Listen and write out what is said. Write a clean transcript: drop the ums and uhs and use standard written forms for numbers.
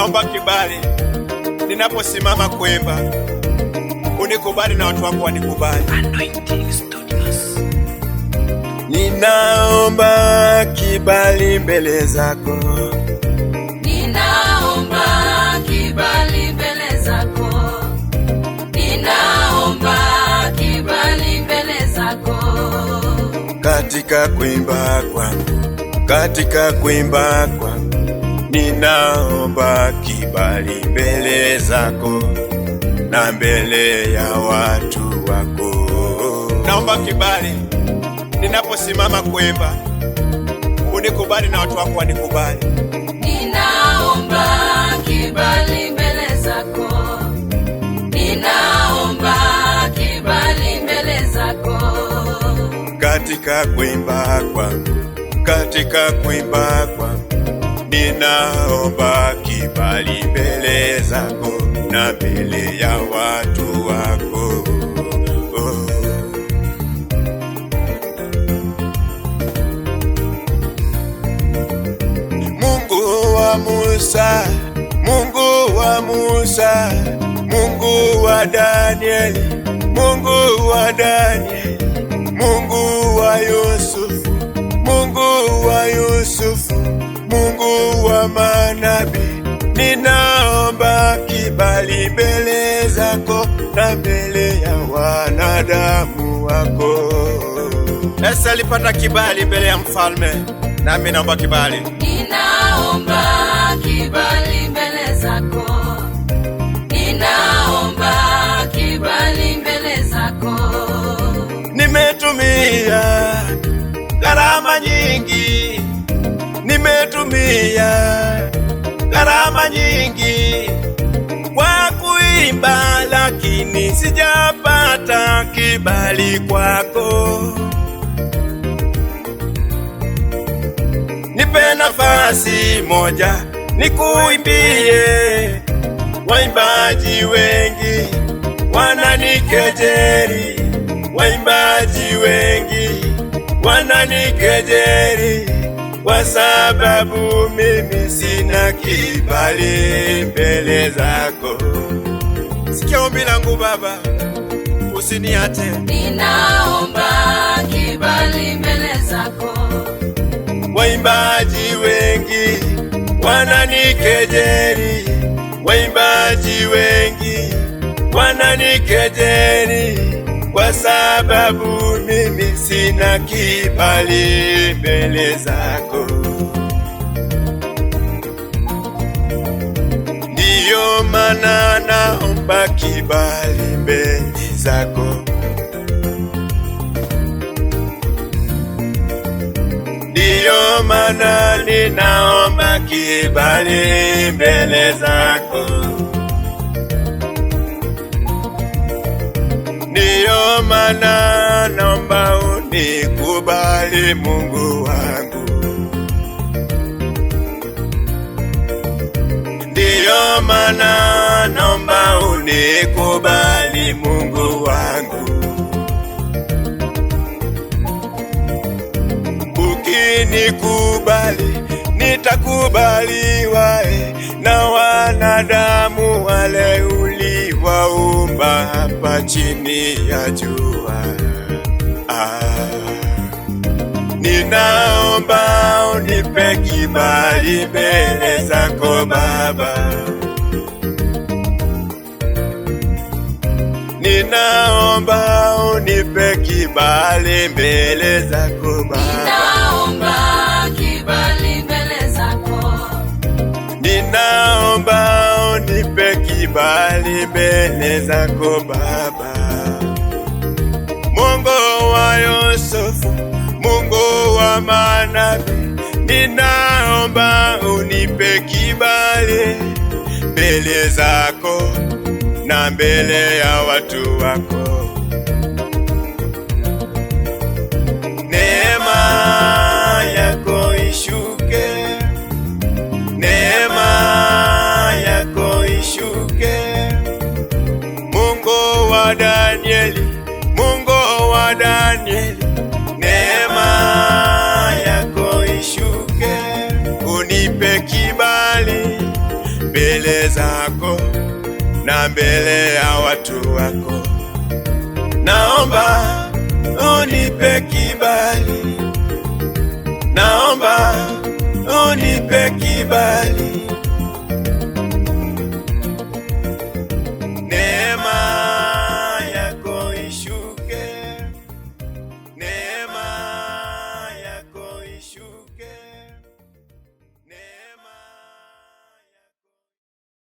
Naomba kibali ninaposimama kuimba, unikubali na watu wako wanikubali. Anointing Studios. Ninaomba kibali mbele zako, Ninaomba kibali mbele zako, ninaomba kibali mbele zako, katika kuimba kwangu, katika kuimba kwangu, ninaomba kibali mbele zako na mbele ya watu wako. Naomba kibali ninaposimama kuimba, unikubali na watu wako wanikubali. Ninaomba kibali mbele zako, ninaomba kibali mbele zako, Katika kuimba kwangu, katika kuimba kwangu, ninaomba kibali mbele zako na mbele ya watu wako. Oh. Mungu wa Musa, Mungu wa Musa, Mungu wa Danieli, Mungu wa Danieli, Mungu wa Yusufu, Mungu wa Yusufu, Mungu wa manabii, ninaomba kibali mbele zako na mbele ya wanadamu wako. Esa alipata kibali mbele ya mfalme, nami naomba kibali. Ninaomba kibali mbele zako, ninaomba kibali mbele zako. Nimetumia gharama nyingi, nimetumia gharama nyingi kwa kuimba, lakini sijapata kibali kwako. Nipe nafasi moja nikuimbie, waimbaji wengi wananikejeli, waimbaji wengi wananikejeli kwa sababu mimi sina kibali mbele zako. Sikia ombi langu Baba, usiniache. Ninaomba kibali mbele zako, Waimbaji wengi wananikejeli, waimbaji wengi wananikejeli kwa sababu mimi sina kibali mbele zako. Ndiyo maana naomba kibali mbele zako, ndiyo maana ninaomba kibali mbele zako. Ndiyo maana naomba unikubali Mungu wangu, ndiyo maana naomba unikubali Mungu wangu. Ukinikubali nitakubaliwa, na wanadamu wale uliwaumba hapa chini ya jua. Ah. Ninaomba unipe kibali mbele zako Baba, ninaomba unipe kibali mbele zako Baba, ninaomba kibali mbele zako, ninaomba unipe kibali mbele zako Baba. Mungu wa Yusufu, Mungu wa manabii, ninaomba unipe kibali mbele zako na mbele ya watu wako. Neema yako ishuke, neema yako ishuke. Mungu wa Danieli, Mungu wa Danieli, neema yako ishuke, unipe kibali mbele mbele zako na mbele ya watu wako. Naomba unipe kibali, naomba unipe kibali.